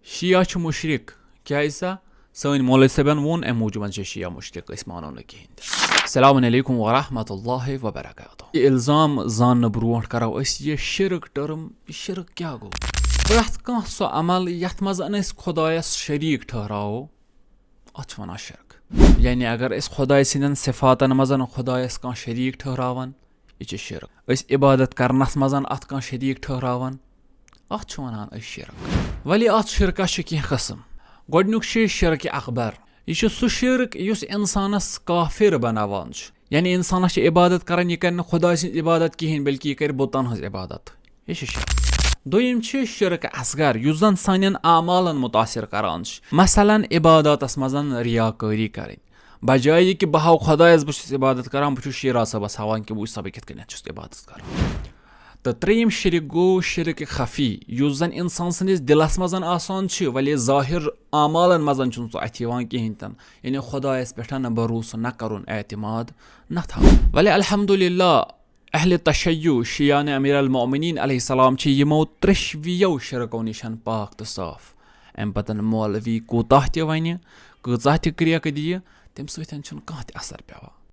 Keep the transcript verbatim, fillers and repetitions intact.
شیعہ چھِ مُشرِک۔ کیٛازِ سا؟ سٲنۍ مولوی صٲبن ووٚن، امہِ موٗجوٗبن چھِ شیعہ مُشرِک، أسۍ مانو نہٕ کِہیٖنۍ تہِ۔ السلام علیکم ورحمۃ اللہ وبرکاتہ۔ یہِ الزام زاننہٕ برونٛٹھ کرو أسۍ یہِ شرک ٹرم، یہِ شرک کیٛاہ گوٚو؟ پرٛٮ۪تھ کانٛہہ سُہ عمل یتھ منٛز أسۍ خۄدایس شریٖک ٹھہراوو، اتھ چھِ ونان شرک۔ یعنی اگر أسۍ خۄداے سٕنٛدٮ۪ن صفاتن منٛز خۄدایس کانٛہہ شریٖک ٹھہراوان، یہِ چھِ شرک۔ أسۍ عبادت کرنس منٛز اتھ کانٛہہ شریٖک ٹھہراوان، اتھ چھِ ونان أسۍ شرک۔ ولی اتھ شرکس چھِ کینٛہہ قٕسم۔ گۄڈنیُک چھُ شرک اکبر۔ یہِ چھُ سُہ شرک یُس انسانس کافر بناوان چھُ۔ یعنی انسانس چھِ عبادت کران، یہِ کرِ نہٕ خۄداے سٕنٛز عبادت کِہیٖنۍ، بلکہِ یہِ کرِ بُتن ہٕنٛز عبادت۔ یہِ چھُ شرک۔ دوٚیِم چھُ شرک اصغر، یُس زن سانٮ۪ن اعمالن مُتاثر کران چھُ۔ مثلاً عبادتس منٛز ریاکٲری کرٕنۍ۔ بجایہِ یہِ کہِ بہٕ ہاوٕ خۄدایس بہٕ چھُس عبادت کران، بہٕ چھُس شیرا صٲبس ہاوان کہِ وٕچھ سا بہٕ کِتھ کٔنٮ۪تھ چھُس عبادت کران۔ تہٕ ترٛیٚیِم شرک گوٚو شرک خفی، یُس زن انسان سٕنٛدِس دِلس منٛز آسان چھُ، ولی ظٲہر اعمالن منٛز چھُنہٕ سُہ اتھِ یِوان کِہیٖنۍ تہِ نہٕ۔ یعنی خۄدایس پٮ۪ٹھ نہٕ بھروسہٕ نہ کرُن، اعتماد نہ تھاوُن۔ ولی الحمدللہ، اہل تشیع شیعان امیر المومنین علیہ السلام چھِ یِمو ترٛیٚشوٕیو شرکو نِشن پاک تہٕ صاف۔ امہِ پتن مولوی کوٗتاہ تہِ ونہِ، کۭژاہ تہِ کرٛیکہٕ دِیہِ، تمہِ سۭتۍ چھُنہٕ کانٛہہ تہِ اثر پٮ۪وان۔